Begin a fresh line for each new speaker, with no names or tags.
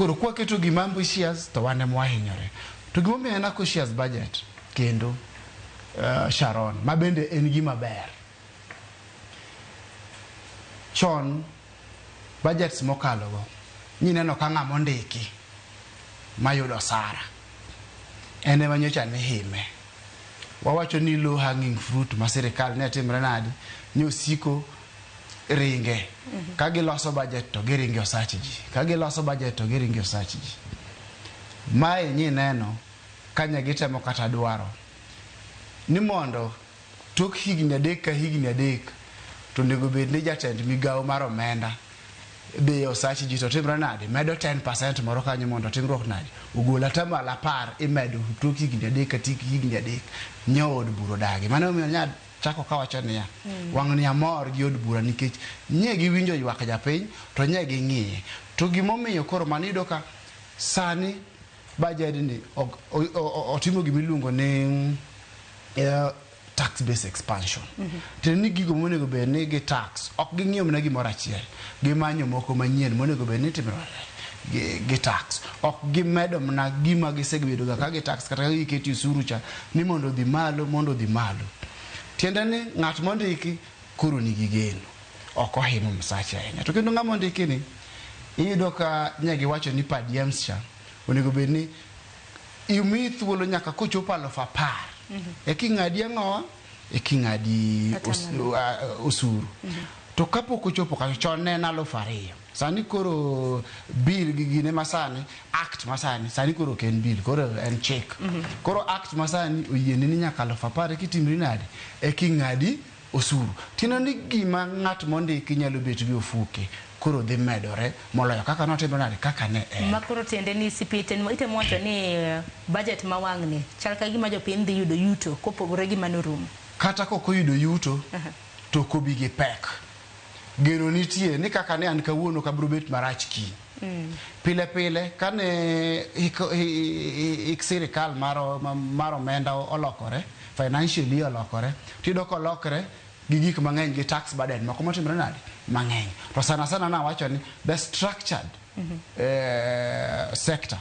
Koro kwaketo gima ambitious to wan ema wahinyore. To gimomiyo en a cautious budget kendo, Sharon, ma bende en gima ber. Chon budgets mokalo go nyineno ka ng'ama ondiki mayudo osara en ema nyocha nihime. Wawacho ni low hanging fruit ma sirikal ne timre nadi ni osiko ringe ka giloso budget to giringe osach ji, ka giloso budget to giringe osach ji. Mae nyineno ka ne gitemo kata dwaro ni mondo tok higni 3 ka higni 3 to onego bed ni jatend migawo mar omenda dhi osach ji to timre nade medo 10% moro kanyo mondo timruok nade ogol 10% imedo tok higni 3 ka tik higni 3. Nyo od bura odagi. Mano omiyo nya chako kawacho niya, wang' ni amor gi od bura nikech nye giwinjo ywak japiny to nye ging'iye. To gimomiyo koro mano iyudo ka sani budget ni otimo gimiluongo ni tax base expansion. Tiende ni gigo monego bed ni gi tax ok ging'iyo mana gimoro achiel, gimanyo moko manyien monego bed ni timore gi tax. Ok gimedo mana gima gisebedo ga ka gi tax kata ka giketi osuru cha ni mondo odhi malo, mondo odhi malo. Tiende ni ng'at mondiki koro nigi geno, ok ohimo msache ahinya. To kendo ng'ama ondiki ni iyudo ka ne giwacho ni per diems cha onego bed ni imiyi thuolo nyaka kochopo 10,000 eka ing'adi ang'owa, eka ing'adi osuru. To kapok ochopo kacha, chon ne en 2,000. Sani koro bill gi gine masani, act masani, sani koro ok en bill, koro en chik. Koro act masani oyieni ni nyaka 10,000 eka itimri nade, eka ing'adi osuru. Tiende ni gima ng'at mondiki nyalo bet gi ofuke koro dhi medore moloyo kaka notimre nade, kaka ne en.
Ma koro tiende ni CP itemo wacho ni budget ma wang'ni chal ka gima jopiny dhi yudo yuto kopogore gi manorumo.
Kata kok oyudo yuto to ok obi gi pek. Geno nitie ni kaka ne an kawuono kabiro bet marach kiny. Pile pile kane hik sirikal mar omenda olokore, financially olokore, tiyudo kolokre gi gik mang'eny gi tax burden moko motimre nade mang'eny. To sana sana nawacho ni the structured sector.